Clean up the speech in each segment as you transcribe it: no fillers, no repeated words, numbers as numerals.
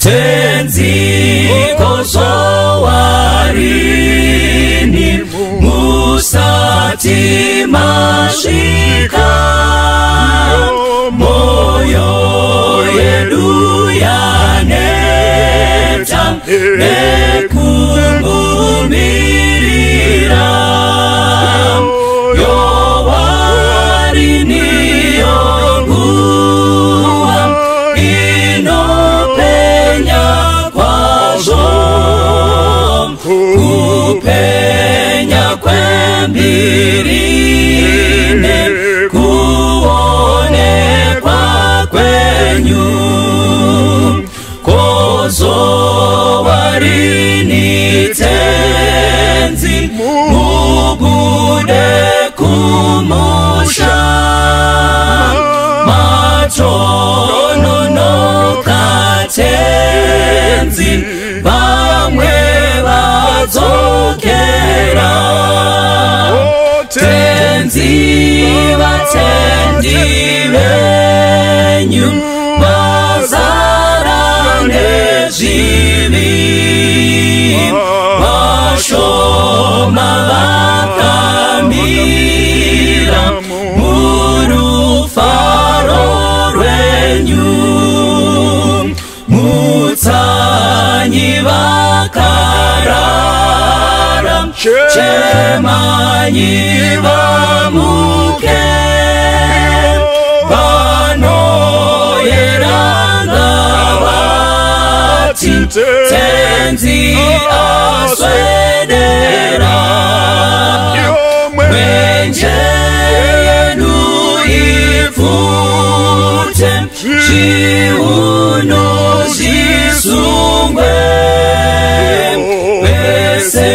Tenzi kozowarini musati masvika moyo yedu yaneta nekumumirira yowarini yonguva inopenya kwazvo kupenya kwembirine kuonekwa kwenyu kozowarini tenzi mubude kumusha matononoka tenzi vamwe vadzokera tenzi vatendi venyu vazara nezvivi vashoma vakamira murufaro rwenyu mutsanyi vakarara chemanyi vamuke vanoyeranga vati tenzi aswedera mwenje yedu ipfute zviuno zvisungwe vese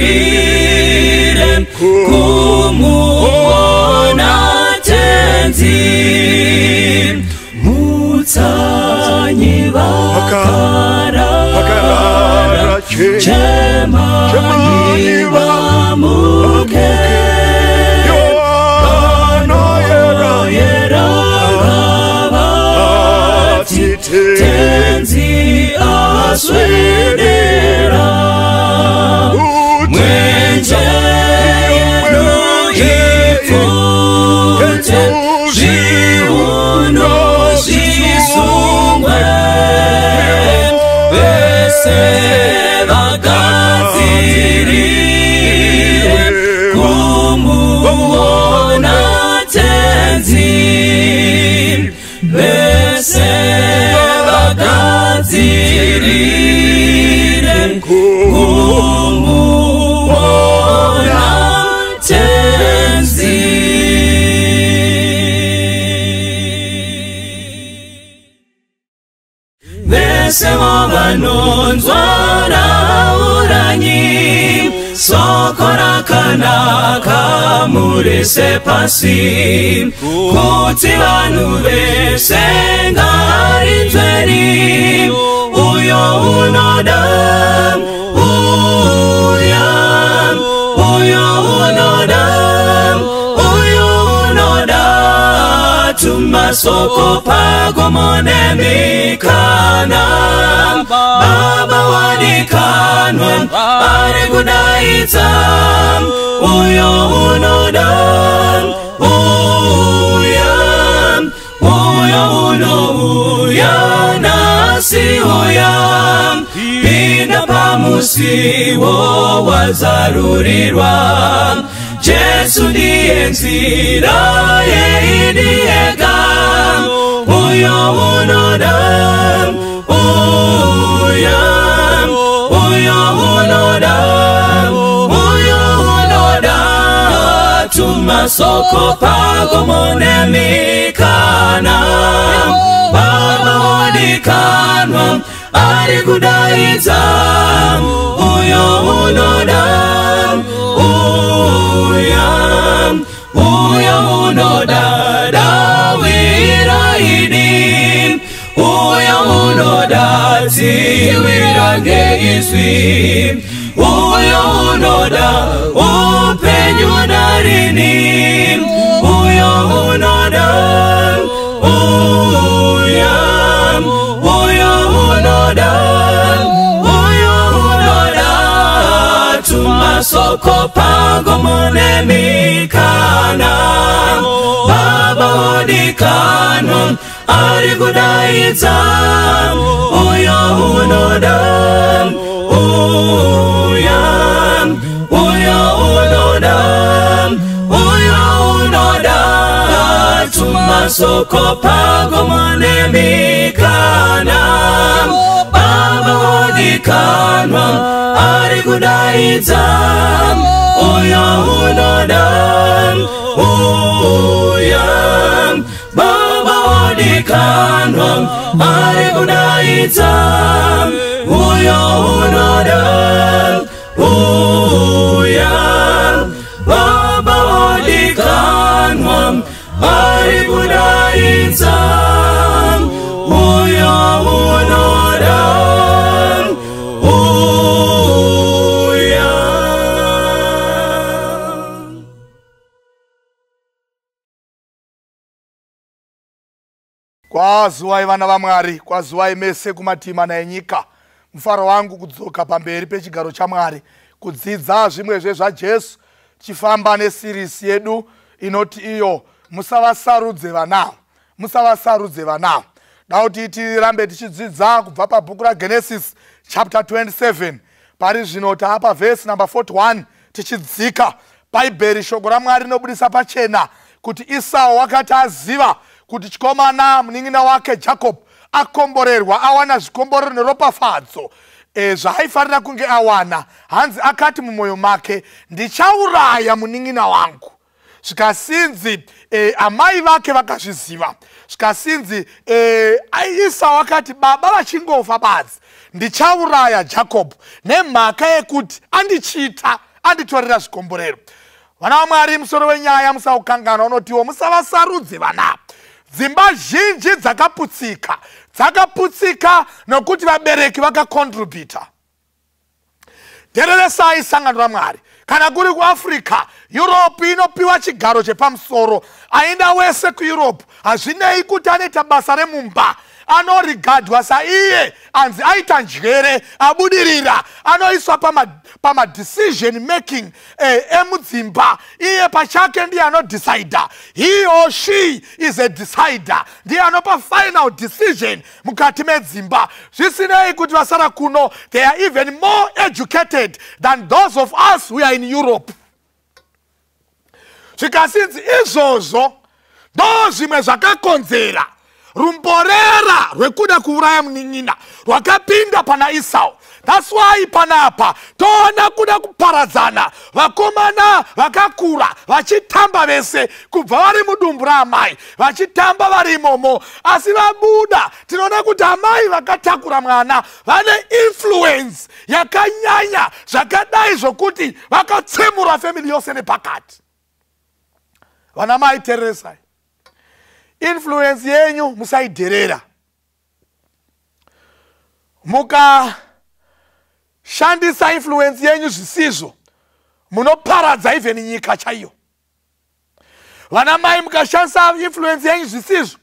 vagadzirire kumuona tenzi mutsanyi vakarara chemanyi vamuke vanoyera vati tenzi aswedera mwenje yedu ipfute zviuno zvisungwe vese vagadzirire kumuona tenzi vese vagadzirire kumuona tenzi. Vese vanonzwa rauranyi soko rakanaka murise pasi kuti vanhu vese ngarinzweri uyo unoda uya uyo unoda uyo unoda tumasoko pago mune mikana baba wadikanwa ari kudaidza uyo unoda uya uyo unouya nasi uya pinda pamusiwo wazarurirwa Jesu ndiye nzira yeidiyega uyo unoda uya uyo unoda uyo unoda tumasoko pago mune mikana baba wadikanwa ari kudaidza uyo unoda uya uyo unoda dawira ini uyo unoda tsiwira ngeizwi uyo unoda upenyu narini uyo unoda uya. Masoko pangu mune mikana, Baba wodikanwa ari kudaidza, uyo unoda, uya, uyo unoda, uyo unoda. Masoko pangu mune mikana, Baba wodikanwa ari kudaidza, uyo unoda, uya, Baba wodikanwa ari kudaidza, uyo unoda, uya, Baba wodikanwa ari kudaidza, uyo unoda, uya. Kwazuwai vana vaMwari, kwazuwai mese kumatima enyika. Mufaro wangu kudzoka pamberi pechigaro chaMwari, kudzidza zvimwezve zvaJesu, tichifamba nesirisi yedu inoti iyo musavasarudze vana, musavasarudze vana. Da kuti tirambe tichidzidza kubva pabhuku raGenesis chapter 27. Pari zvino taapa vhesi number 41 tichidzika. Bhaibheri shoko raMwari rinobudisa pachena kuti Esau wakati aziva kuti chikomana munin'ina wake Jacob akomborerwa, awana zvikomborero neropafadzo zvaaifanira kunge awana, hanzi akati mumwoyo make, ndichauraya munin'ina wangu. Zvikasinzi amai vake vakazviziva. Zvikasinzi Esau akati baba vachingofa badzi ndichauraya Jacob nemhaka yekuti andichita, anditorera zvikomborero. Vana vaMwari, musoro wenyaya musaukanganwa unotiwo musavasarudze vana. Dzimba zhinji dzakaputsika, dzakaputsika nokuti vabereki vakakontributa. Tereresai sangano raMwari. Kana kuri kuAfrica, Europe inopiwa chigaro chepamusoro. Aenda wese kuEurope, hazvinei kuti anoita basa remumba, anorigadwa saiye anzi aita njere, abudirira, anoiswa pamadecision making emudzimba. Iye pachake ndiye anodecida, he or she is a decider, ndiye anopa final decision mukati medzimba. Zvisinei kuti vasara kuno, they are even more educated than those of us who are in Europe. Zvikasinzi izvozvo ndo zvimwe zvakakonzera rumborera rwekuda kuuraya munin'ina rwakapinda pana Esau. That's why panapa toona kuda kuparadzana, vakomana vakakura vachitamba vese kubva vari mudumbu raamai, vachitamba vari imomo, asi vabuda tinoona kuti amai vakatakura mwana vane influence yakanyanya zvakadai zvokuti vakatsemura family yose nepakati. Vana mai, tereresai, influence yenyu musaidherera. Mukashandisa influence yenyu zvisizvo, munoparadza even nyika chaiyo. Vana mai, mukashandisa influence yenyu zvisizvo,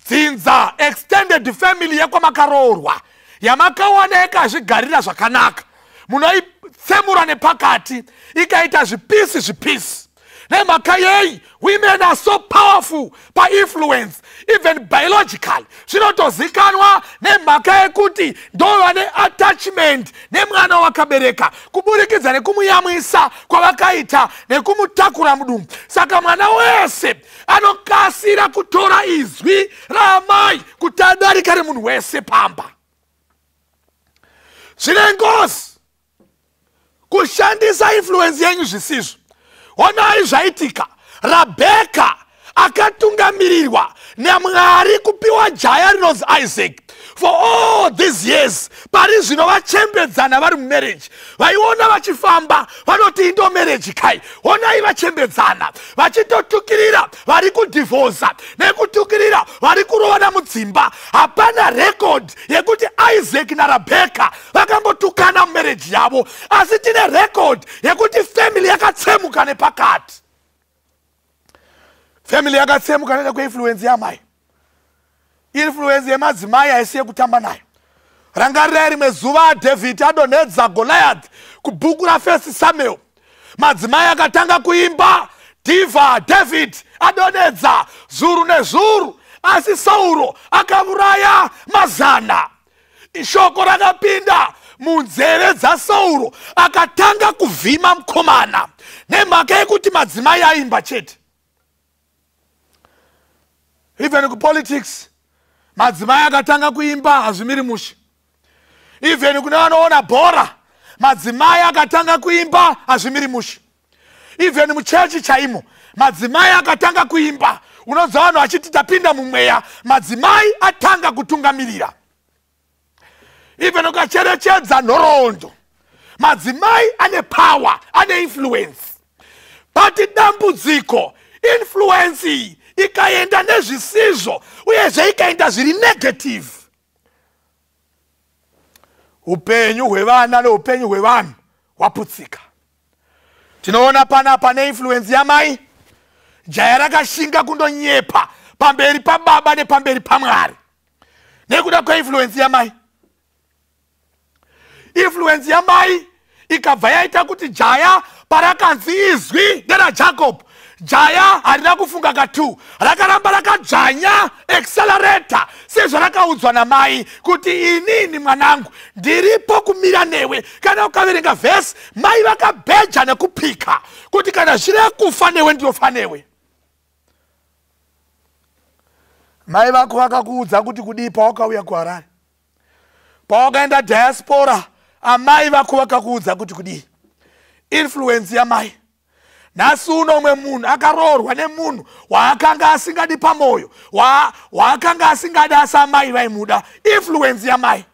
dzinza, extended family yekwamakaroorwa yamakawana yakazvigarira zvakanaka, munoitsemura nepakati ikaita zvipisi zvipisi. Nemhaka yei? Women are so powerful painfluence, even biological zvinotozikanwa, nemhaka yekuti ndo vane attachment nemwana wakabereka kuburikidza nekumuyamwisa kwavakaita nekumutakura mudumbu. Saka mwana wese anokasira kutora izwi raamai kuti adarika remunhu wese pamba. Zvine ngozi kushandisa influence yenyu zvisizvo. Onai zvaitika, Rabheka akatungamirirwa naMwari kupiwa jaya rinonzi Isaac. For all these years, pari zvino vachembedzana vari mumarriage, vaiona vachifamba vanoti indo marriage kai. Onai vachembedzana vachitotukirira, vari kudhivhosa nekutukirira, vari kurovana mudzimba. Hapana record yekuti Isaac naRabheka vakambotukana mumarriage yavo, asi tine record yekuti family yakatsemuka nepakati. Family yakatsemuka nenda kweinfluence yamai. Influence yemadzimai haisi yekutamba nayo. Rangarirai rimwe zuva David adonhedza Goliath kubhuku raFirst Samuel. Madzimai akatanga kuimba, Diva David adonedza zuru nezuru, asi Sauro akauraya mazana. Shoko rakapinda munzeve dzaSauro, akatanga kuvhima mukomana nemhaka yekuti madzimai aimba chete. Even kupolitics madzimai akatanga kuimba, hazvimiri mushe. Even kune vanoona bhora, madzimai akatanga kuimba, hazvimiri mushe. Even muchechi chaimo madzimai akatanga kuimba, unonzwa vanhu vachiti tapinda mumweya, madzimai atanga kutungamirira. Even ukacherechedza nhoroondo, madzimai ane power, ane influence. But dambudziko, influence iyi ikaenda nezvisizvo, uyezve ikaenda zviri negative, upenyu hwevana neupenyu hwevanhu hwaputsika. Tinoona panapa neinfluence yamai, jaya rakashinga kundonyepa pamberi pababa nepamberi paMwari nekuda kweinfluence yamai. Influence yamai ikabva yaita kuti jaya parakanzi izwi nderaJacob, jaya harina kufunga ka2, rakaramba rakadzvanya accelerator sezvarakaudzwa namai kuti inini mwanangu ndiripo kumira newe. Kana ukaverenga vhesi, mai vakabheja nekupika kuti kana zviri kufa newe ndinofa newe. Mai vako vakakuudza kuti kudii pawakauya kuHarare? Pawakaenda diaspora, amai vako vakakuudza kuti kudii? Influence yamai. Nhasi uno umwe munhu akaroorwa nemunhu waakanga asingadi pamwoyo, waakanga asingadi, asi amai vaimuda. Influence yamai.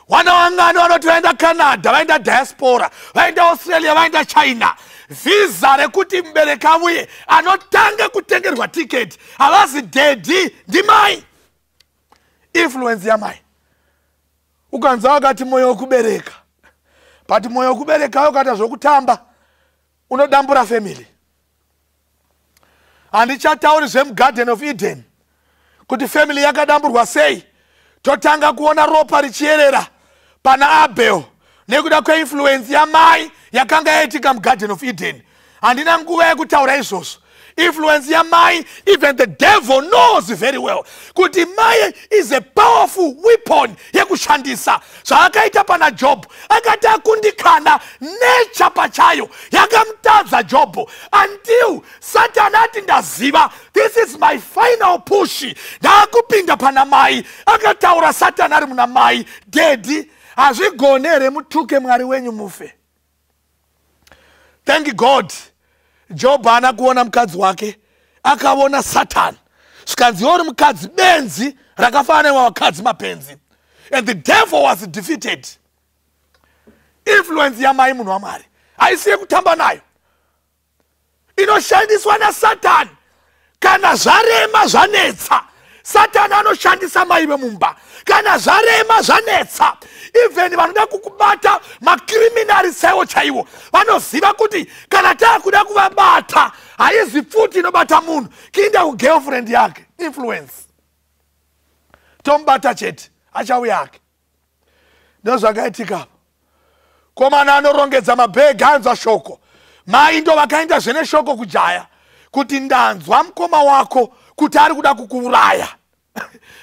Vana vangani vanoti vaenda Canada, vaenda diaspora, vaenda Australia, vaenda China, vhisa rekuti mubereki avuye, anotanga kutengerwa tiketi havazi daddy, ndimai. Influence yamai. Ukanzwa wakati mwoyo wekubereka, but mwoyo wekubereka ukaita zvokutamba, unodambura family. Handichatauri zvemuGarden of Eden kuti family yakadamburwa sei, totanga kuona ropa richiyerera pana Abel nekuda kweinfluence yamai yakanga yaitika muGarden of Eden. Handina nguva yekutaura izvozvo. Influence yamai, even the devil knows very well kuti mai is a powerful weapon yekushandisa. Zvaakaita pana Job, akati akundikana, nature pachayo yakamutadza Job until Satan ati, "Ndaziva, this is my final push, ndaakupinda pana mai." Akataura Satan ari muna mai, "Daddy, hazvigone here mutuke Mwari wenyu mufe?" Thank God Job haana kuona mukadzi wake, akaona Satan. Zvikanzi, "Uri mukadzi benzi rakafanana nevakadzi mapenzi," and the devil was defeated. Influence yamai, munhu waMwari, haisi yekutamba nayo. Inoshandiswa naSatani kana zvarema zvanetsa. Satani anoshandisa mai vemumba kana zvarema zvanetsa. Even vanoda kukubata, macriminals chaiwo chaiwo, vanoziva kuti kana taakuda kuvabata, haizi pfuti inobata munhu, kuinda kugirlfriend yake. Influence, tomubata chete, achauya ake. Ndozvakaitika. Komana anorongedza mabhegi, anzwa shoko. Mai ndo vakaenda zvene shoko kujaya kuti ndanzwa mukoma wako kuti ari kuda kukuuraya.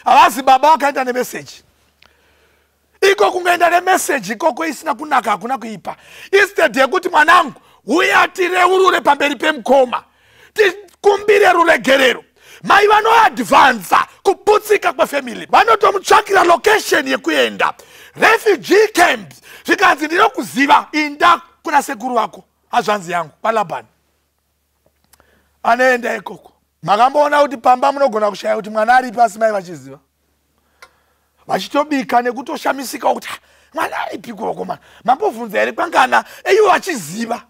Havazi baba vakaenda nemeseji iko. Kungoenda nemeseji ikoko isina kunaka, hakuna kuipa. Instead yekuti, "Mwanangu, uya tireurure pamberi pemukoma, tikumbire ruregerero," mai vanoadvansa kuputsika kwefamily. Vanotomutsvakira location yekuenda, refugee camp. Zvikanzi, "Ndinokuziva, inda kuna sekuru vako, hazvanzi yangu kwaLabhani." Anoenda ikoko. Makamboona kuti pamba munogona kushaya kuti mwana aripi, asi mai vachiziva, vachitobika nekutoshamisika kuti, "Ah, mwana aripi kuvakomana? Mambobvunza here kwangana?" Eivo vachiziva.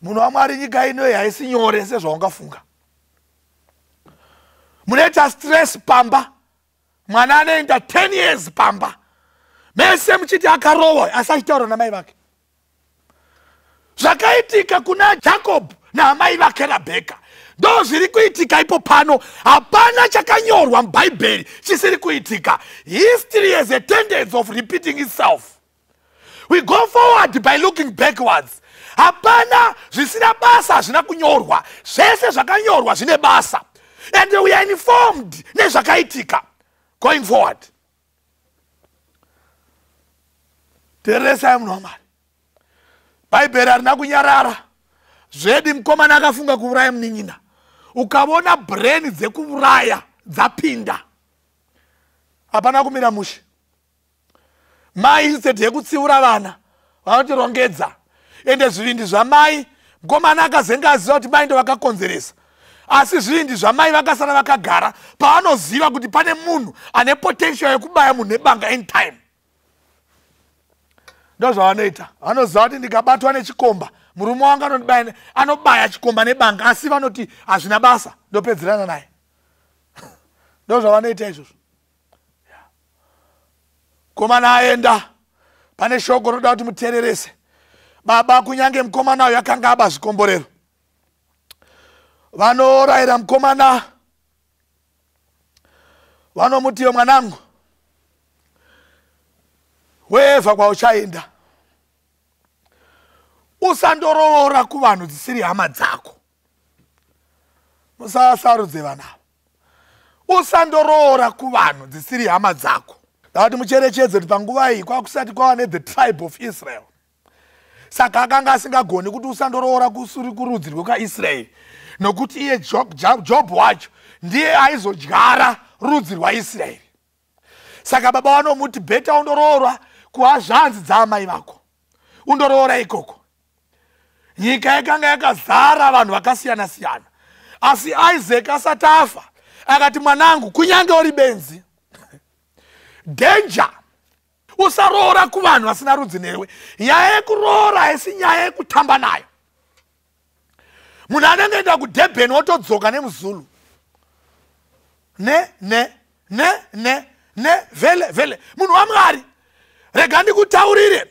Munhu waMwari, nyika inoyi haisi nyore sezvaungafunga. Munoita stress pamba, mwana anoenda 10 years pamba, mese muchiti akarohwa, asi achitaura namai vake. Zvakaitika kuna Jacob naamai vake Rabheka ndo zviri kuitika ipo pano. Hapana chakanyorwa muBhaibheri chisiri kuitika. History has a tendency of repeating itself. We go forward by looking backwards. Hapana zvisina basa, hazvina kunyorwa. Zvese zvakanyorwa zvine basa, and we are informed nezvakaitika going forward. Teereresai munhu waMwari, Bhaibheri harina kunyarara zvedi. Mukomana akafunga kuuraya munin'ina. Ukavona brain dzekuuraya dzapinda, hapana kumira mushe. Mai, instead yekutsiura vana, vanotirongedza. Ende zvivindi zvamai, mukomana akazenge aziva kuti mai ndo vakakonzeresa, asi zvivindi zvamai vakasara vakagara paanoziva kuti pane munhu ane potential yekubaya munhu nebanga anytime. Ndo zvavanoita. Vanoziva kuti ndikabatwa nechikomba, murume wangu anondibaya, anobaya chikomba nebanga, asi vanoti hazvina basa, ndopedzerana naye. Ndo zvavanoita izvozvo. Mukomana aenda. Pane shoko roda kuti muteererese. Baba, kunyange mukomana uyu akanga aba zvikomborero, vanorayira mukomana, vanomutiyo, "Mwanangu, wevha kwauchaenda, usandoroora kuvanhu dzisiri hama dzako." Musasarudze vanhu ava. Usandoroora kuvanhu dzisiri hama dzako. Ndakuti mucherechedze kuti panguva iyi kwakusati kwava nethe tribe of Israel, saka akanga asingagoni kuti usandoroora kusuri kurudzi rwekwaIsraeri, nokuti iye Job wacho ndiye aizodyara rudzi rwaIsraeri. Saka baba vanomuti, "Better undoroorwa kuhazvanzi dzaamai vako, undoroora ikoko." Nyika yakanga yakazara vanhu vakasiyana-siyana, asi Isaac asati afa akati, "Mwanangu, kunyange uri benzi, danger, usaroora kuvanhu vasina rudzi newe." Nyaya yekuroora haisi nyaya yekutamba nayo. Munhu anenge enda kuDurban, wotodzoka nemuZulu, ne ne ne ne ne vhele vhele. Munhu waMwari, rega ndikutaurire,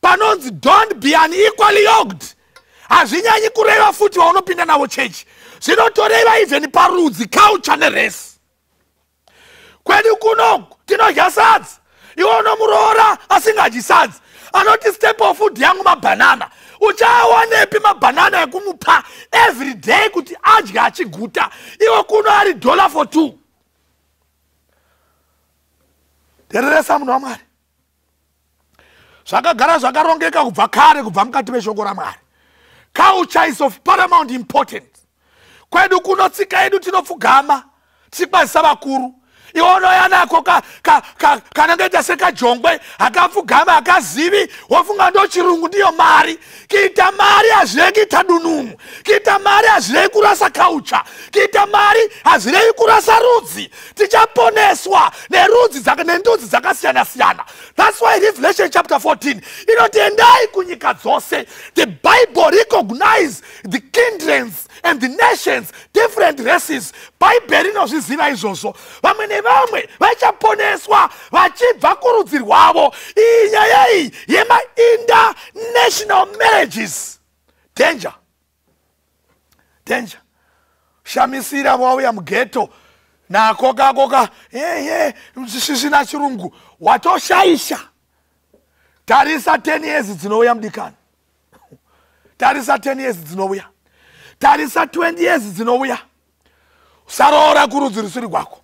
panonzi "Don't be unequally yoked" hazvinyanyi kureva futi vaunopinda navo chechi. Zvinotoreva even parudzi, culture nerace. Kwedu kunoku tinodya sadza. Iwe unomuroora asingadyi sadza, anoti, "Staple food yangu mabhanana." Uchawanepi mabhanana ekumupa every day kuti adye achiguta, iwe kuno ari dollar for two? Tereresa, munhu waMwari, zvakagara zvakarongeka kubva kare, kubva mukati meshoko raMwari. Culture is of paramount importance. Kwedu kuno tsika yedu, tinopfugama tichikwazisa vakuru. Iwe unoya nako kanangoita sekajongwe, hakapfugama, hakazivi, wofunga ndo chirungu, ndiyo mari. Kuita mari hazvirevi kuita dununu. Kuita mari hazvirevi kurasa culture. Kuita mari hazvirevi kurasa rudzi. Tichaponeswa nerudzi nendudzi dzakasiyana-siyana. That's why Revelation chapter 14 inoti, "Endai kunyika dzose." The Bible recognize the kindreds and the nations, different races. Bhaibheri rinozviziva izvozvo. Vamwe nevamwe vachaponeswa vachibva kurudzi rwavo. Iyi nyaya iyi yemainternational marriages, danger, danger. Shamisira wauya mughetto nako kakoka ye svisvina chirungu, watoshaisha. Tarisa 10 years dzinouya, mudikani. Tarisa 10 years dzinouya, tarisa 20 years dzinouya. Usaroora kurudzi rusiri rwako.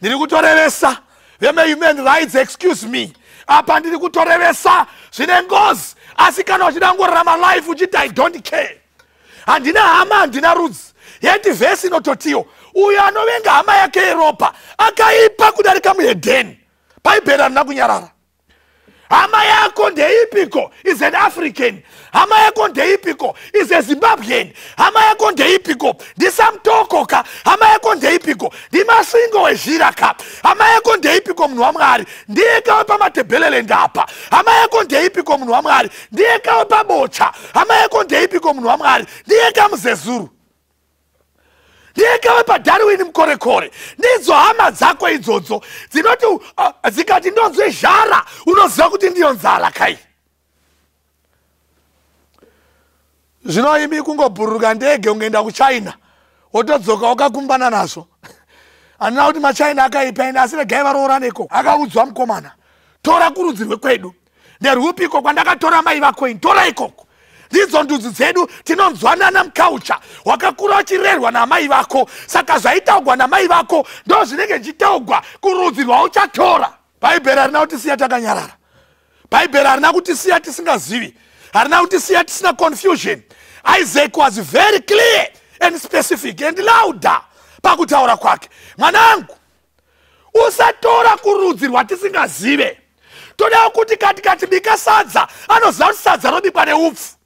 Ndiri kutorevesa. Vemahuman rights, excuse me, apa ndiri kutorevesa zvine ngozi. Asi kana uchida ngorarama life uchiti, "I don't care, handina hama, handina rudzi," yeti vhesi inototiwo, "Uyo anovenga hama yake yeropa akaipa kudarika muhedheni." Bhaibheri harina kunyarara. Hama yako ndeipiko? Is an African. Hama yako ndeipiko? Is a Zimbabwean. Hama yako ndeipiko? Ndisamutoko ka. Hama yako ndeipiko? Ndimasingo wezhira ka. Hama yako ndeipiko, munhu waMwari? Ndiye kawe paMatebheleland apa. Hama yako ndeipiko, munhu waMwari? Ndiye kawe paBocha. Hama yako ndeipiko, munhu waMwari? Ndiye kaMuzezuru, ndiye kawe paDarwin, mukorekore. Ndidzo hama dzako idzodzo dzinoti dzikati, "Ndonzwe zhara," unoziva kuti ndiyo nzara kai. Zvino imi kungobhururuka ndege ungoenda kuChina, wotodzoka wakakumbana nazvo. Handina kuti maChina akaipa ine, asi regai varoora neko. Akaudzwa mukomana, "Tora kurudzi rwekwedu." Nderupiko kwandakatora mai vako ini? Tora ikoko. Ndidzo ndudzi dzedu, tinonzwanana muculture. Wakakura uchirerwa namai vako, saka zvaitaugwa namai vako ndo zvinenge zvichitaugwa kurudzi rwauchatora. Bhaibheri harina kutisiya takanyarara. Bhaibheri harina kutisiya tisingazivi, harina kutisiya tisina confusion. Isaac was very clear and specific and louder pakutaura kwake: "Mwanangu, usatora kurudzi rwatisingazive. Toda kuti kati kati bika sadza, anoziva kuti sadza robikwa neupfu,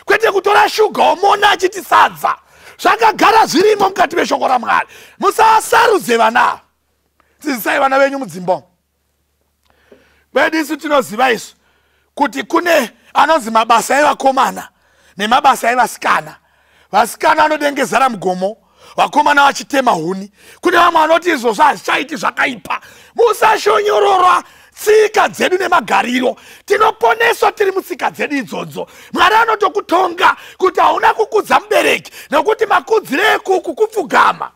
kwete kutora shuga omona achiti sadza." Zvakagara zvirimo mukati meshoko raMwari. Musasarudze vana, dzidzisai vana venyu mudzimba kwedu. Isu tinoziva isu kuti kune anonzi mabasa evakomana nemabasa evasikana. Vasikana vanodengezara mugomo, vakomana vachitema huni. Kune vamwe vanoti izvozvo hazvichaiti, zvakaipa. Musashonyorora tsika dzedu nemagariro. Tinoponeswa tiri mutsika dzedu idzodzo. Mwari anotokutonga kuti hauna kukudza mubereki, nekuti makudziro ekuku kupfugama.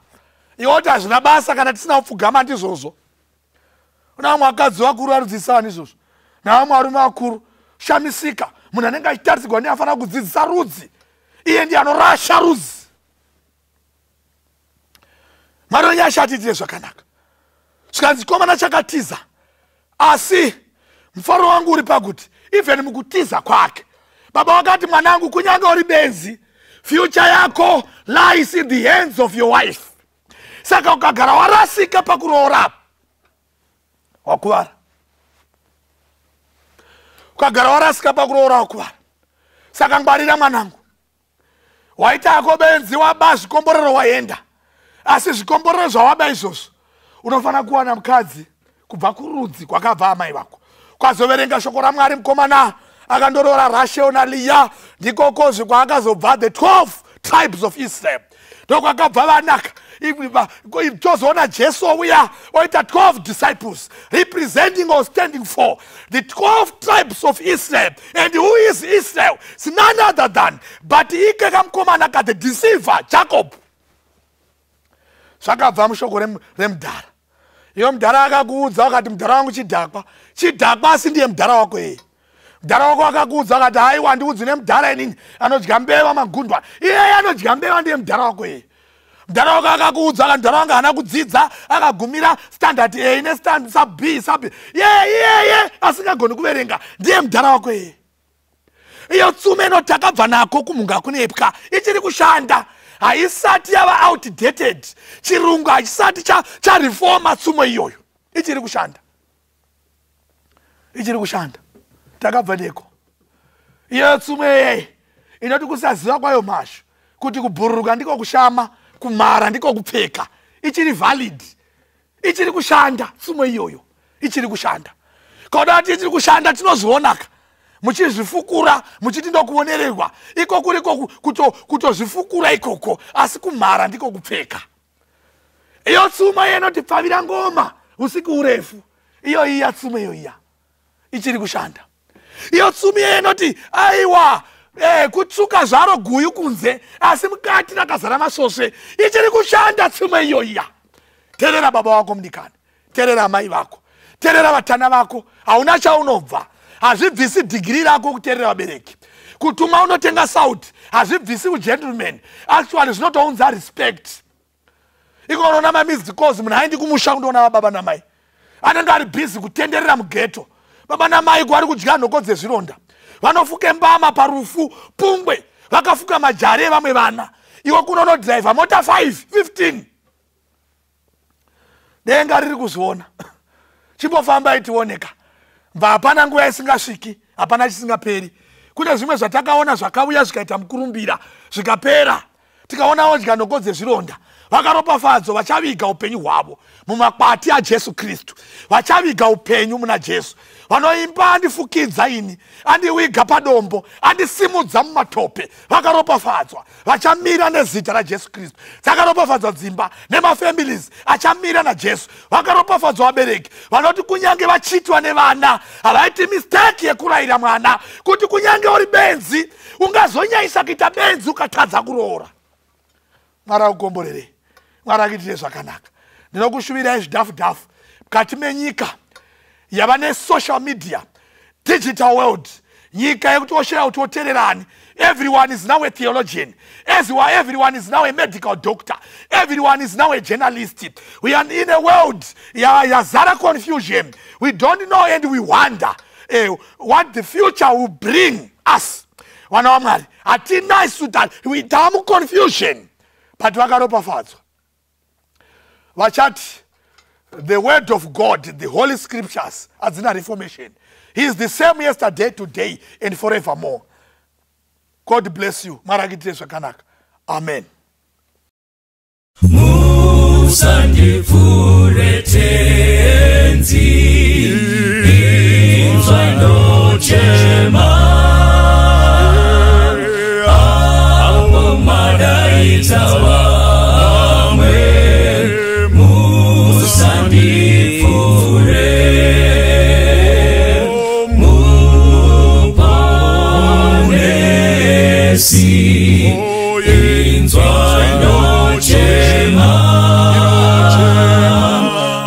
Iwoti hazvina basa kana tisina kupfugama. Ndizvozvo. Una vamwe vakadzi vakuru varudzidzisa vanhu izvozvo, navamwe varume vakuru. Shamisika, munhu anenge achitarisirwa neafanira kudzidzisa rudzi, iye ndiye anorasha rudzi. Mwari wenyasha atiitire zvakanaka. Zvikanzi chikomana chakatiza, asi mufaro wangu uri pakuti even mukutiza kwake, baba vakati, "Mwanangu, kunyange uri benzi, future yako lies in the hands of your wife." Saka ukagara warasika pakuroora, wakuvara. Ukagara warasika pakuroora, wakuvara. Saka ngwarira, mwanangu. Waitako benzi, waba zvikomborero, waenda, asi zvikomborero zvawaba izvozvo, unofanira kuwana mukadzi kubva kurudzi kwakabva amai vako. Kwazoverenga shoko raMwari, mukomana akandoroora Rachel naLeah. Ndikokozve kwaakazobva the 12 tribes of Israel, ndokwakabva vanaka. Tozoona Jesu uya oita 12 disciples representing or standing for the 12 tribes of Israel. And who is Israel? It's none other than but ike kamukomana ka the deceiver Jacob. Zvakabva mushoko remudhara. Iwe mudhara akakuudza akati, "Mudhara wangu chidhakwa." Chidhakwa, asi ndiye mudhara wako yeye. Mudhara wako akakuudza akati, "Haiwa, ndiudzi nemudhara inini anodya mbeva magundwa." Iyeye anodya mbeva ndiye mudhara wako yeye. Mudhara wako akakuudza akati, "Mudhara wangu haana kudzidza, akagumira standard A nesub B, sub." Iyeye, iyeye asingagoni kuverenga ndiye mudhara wako yeye. Iyo tsume inoti takabva nako kumhunga kunepwa ichiri kushanda, haisati yava outdated. Chirungu hachisati chareforma tsumo iyoyo, ichiri kushanda, ichiri kushanda. Takabva neko. Iyo tsumo iyeye inoti kusaziva kwayo mhashu kuti kubhururuka ndiko kushama, kumhara ndiko kupfeka, ichiri valid, ichiri kushanda. Tsumo iyoyo ichiri kushanda. Kauda kuti ichiri kushanda, tinozvionaka muchizvifukura muchiti ndokuonererwa. Iko kuriko kutozvifukura ikoko, asi kumhara ndiko kupfeka. Iyo tsumo inoti pfavira ngoma usiku urefu, iyo iya tsumo iyo iya ichiri kushanda. Iyo tsumo iyo inoti aiwa, kutsvuka zvaro guyu kunze, asi mukati rakazara masvosve, ichiri kushanda tsumo iyo iya. Teerera baba vako mudikani, teerera mai vako, teerera vatana vako. Hauna chaunobva. Hazvibvisi dhigiri rako kuteerera vabereki. Kutuma unotenga sauti hazvibvisi ugentleman. Actually zvinotounza respect. Ikonoona mamissed calls, munhu aendi kumusha kundoona vababa namai, anenge ari busy kutenderera mughetto. Baba namai kuvari kudya nhoko dzezvironda, vanofuke mbama parufu pungwe, vakafuka majari evamwe vana. Iwe kunonodhiraivha mota 5 15. Denga riri kuzviona. Chimbofambai tioneka. Bva hapana nguva isingasviki, hapana chisingaperi. Kune zvimwe zvatakaona zvakauya zvikaita mukurumbira, zvikapera. Tikaonawo dya nhoko dzezvironda. Vakaropafadzwa vachaviga upenyu hwavo mumakwati aJesu Kristu, vachaviga upenyu muna Jesu. Vanoimba, "Andifukidza ini, andiwiga padombo, andisimudza mumatope." Vakaropafadzwa vachamira nezita raJesu Kristu. Dzakaropafadzwa dzimba nemafamilies achamira naJesu. Vakaropafadzwa vabereki vanoti kunyange vachitwa nevana, havaiti mistake yekurayira mwana kuti kunyange uri benzi, ungazonyanyisa kuita benzi ukatadza kuroora. Mwari akukomborerei, Mwari akuitire zvakanaka. Ndinokushuvirai zvidhafu dhafu mukati menyika yava nesocial media. Digital world, nyika yekuti oshaya kuti oteererani. Everyone is now a theologian. Everyone is now a medical doctor. Everyone is now a journalist. We are in a world yazara confusion. We don't know and we wonder what the future will bring us. Vana vaMwari, hatina isu, tamu confusion, but vakaropafadzwa vachati the word of God, the Holy Scriptures, hadzina reformation. He is the same yesterday, today and forevermore. God bless you. Mwari akuitire zvakanaka. Amen. Musandipfuure Tenzi, inzwa ndochema apo madaidza vamwe, musandipfuure, muponesi, inzwa ndochema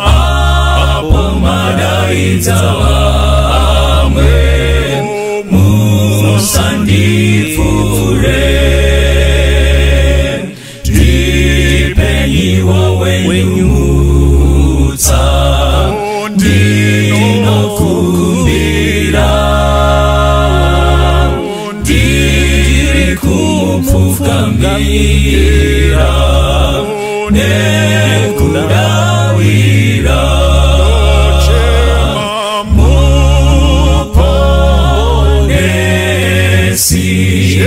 apo madaidza vamwe, musandipfuure, ndipenyiwo wenyu mutsa, ndinokumbira, ndiri kumupfukamira nekudawira, muponesi,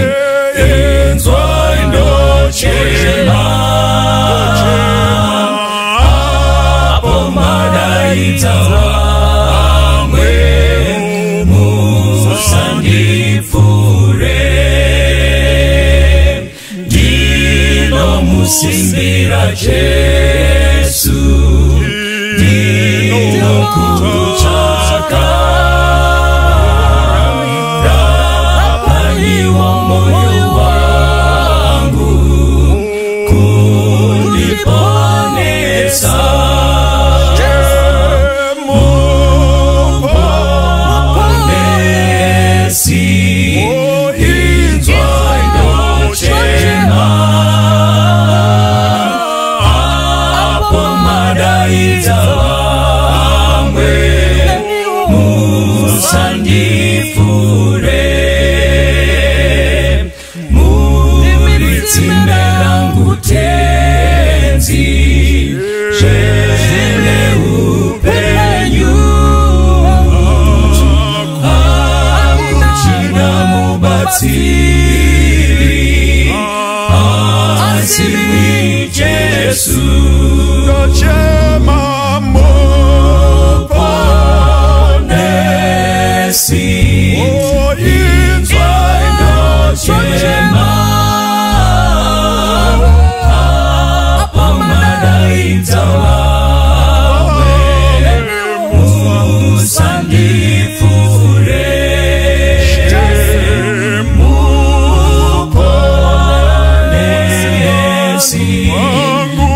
inzwa ndochema apo madaidza vamwe, musandipfuure, ndinomusimbira Jesu, ndinokutsvaka, rapayiwo moyo wangu kundiponesa, muponesi, inzwa ndochema apo madaidza vamwe, musandipfuure, muri tsime rangu Tenzi, zvene upenyu, hakuchina mubatsiri asi Jesu. Ndochema. Muponesi, inzwa ndochema apo madaidza vamwe, musandipfuure, muponesi,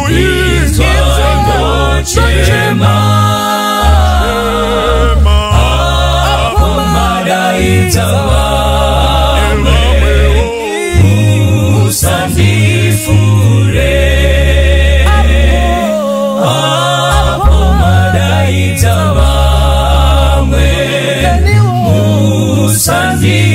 inzwa ndochema apo madaidza vamwe, musandipfuure, apo madaidza vamwe, musandipfuure.